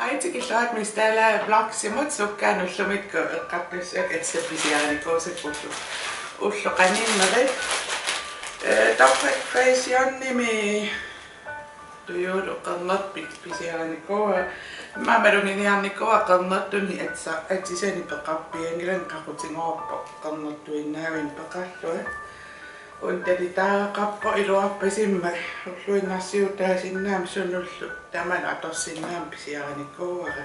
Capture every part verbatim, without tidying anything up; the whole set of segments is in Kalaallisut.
Ai, tikilluarit Miss Dalla Vlogsimut. Sukkaannaq ullumikkut eqqartussavakka, atisat pisiarinikuusakka ullut, ullut qaninnerit. Eh, Dark Fashionimi Tujuulu qernertoq pi-, pisiarinikuuara. Immaqa maluginiarnikuuara qernertunik atisa-, atisanik peqarpianngilanga, qaqutigoorpoq qernertuinnaavinik peqarlunga. Una talitaaqarpoq iluarpasimma ulluinnarsiutaasinnaammat sunullu tamanut atorsinnaammat pisiarinikuuara.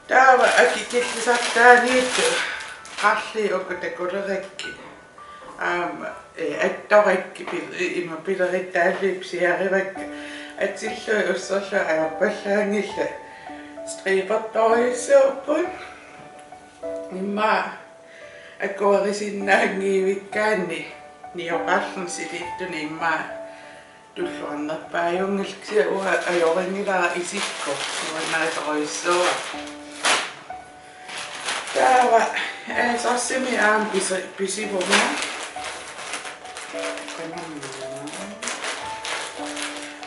Taava akikillisartaaniittut qarliit uku takulerakkit. Aamma, eh, attorakkit pil-, i-, ima pilerittaallugit pisiarivakka. Atillugit usserlugit ajorpallaanngillat. Striipertorujussuupput. Immaqa akuerisinnaanngivikkaanni nioqarluni silittunik immaqa tulluarnerpaajunngillat, kisianni uanga ajorinngilara isikkoq nuannarisorujussuuara. Taava, eh, ASOS-imi aamma pisi-, pisivunga.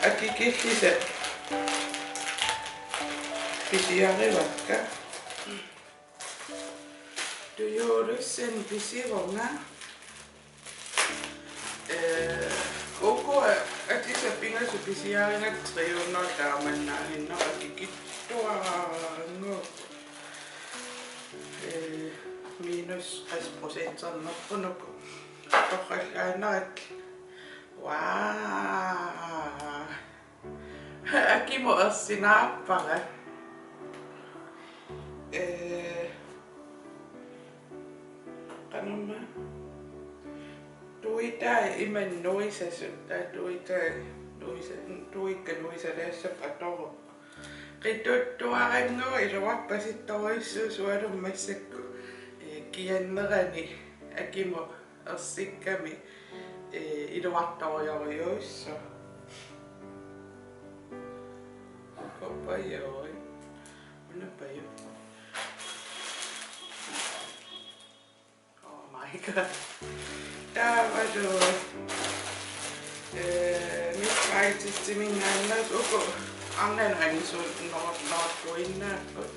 Akikillisat pisiarivakka. Tujuulussani pisivunga. Eh, uku atisat pingasut pisiarigakkit tre hundrede taamannaaginnaq akikitsuaraannguupput. Eh, minus tres procenternerput uku. Torrallaannarakku. Wow. Akimut ersinaarpara. Eh, qanormaa. Tuitai imannak nuisasut, taava tuitai nuisa-, tuikka nuisalaassappat atorupput. Qituttuarannguuvoq, iluarpasittorujussuuvoq, sualummik massakkut, eh, kiannerani akimut ersikkami, eh, iluartorujorujussuuvoq. Kopajoi. Unapajo. Oh my God. Taavalu, eh, Miss Guidesiminngaanneersut uku arnanut angisuut noor-, noortuinnaapput.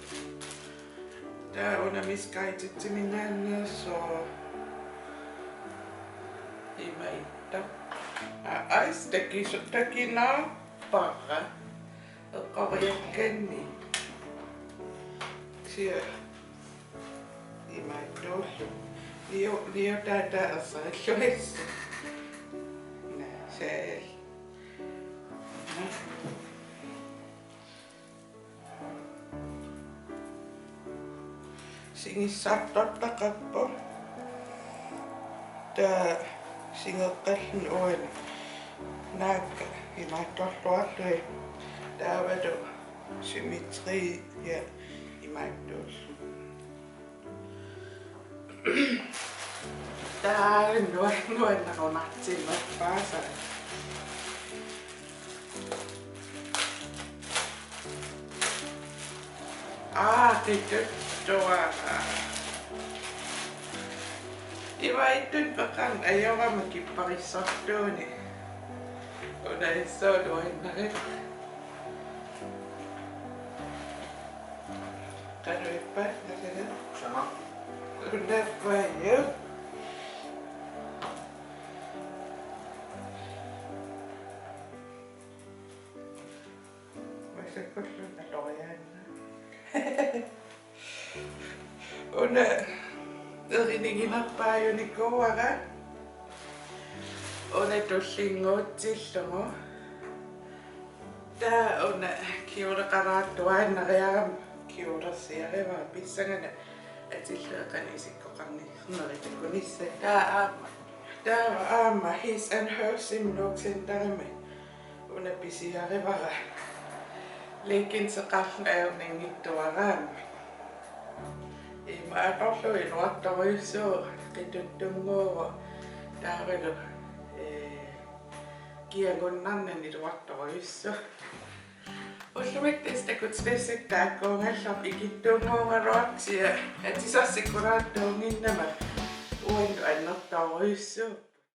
Taava una Miss Guidesiminngaanneersoq imaattoq. Aa, ais takisu-, takinaarpara. Eqqoriakkanni. Kisianni imaattuullu. Niu-, niutaataa ersarillugit. Naa, saal. Singissartortaqarpoq. Taava singeqqalluni uani naakka imaattorluarlugit. Taavalu symmetri ja imaattuullu. Taava nua-, nuannerunartinnerpaasai. Aa, qituttuaq. Imaattunik peqarneq ajorama kipparissartuunik. Una issoq nuannari-. Qanoq ippa, nasana? Sama. Una payu. Massakkut atoriaannaq. Una eriniginerpaajunikuuara. Una tullinnguutsillugu. Taava una kjoleqalaartuaannariarama kjolersiarivara, pissangana atillunga qanoq isikkoqarnerisinneri takunissaa. Taava aamma, taava aamma His and Hers-imi Nuuk Centerimi una pisiarivara. Leggingseqarluni ajornanngitsuaraanni. Ima atorlugu iluartorujussuuvoq, qituttunnguuvoq. Taavalu, eh, kiagunnarnani iluartorujussuuvoq. Ullumikkut tassa takutissassat taakkuugallarput, ikittunnguugaluarput kisianni atisarsikkulaartuunnginnama uannut annertoorujussuuvoq.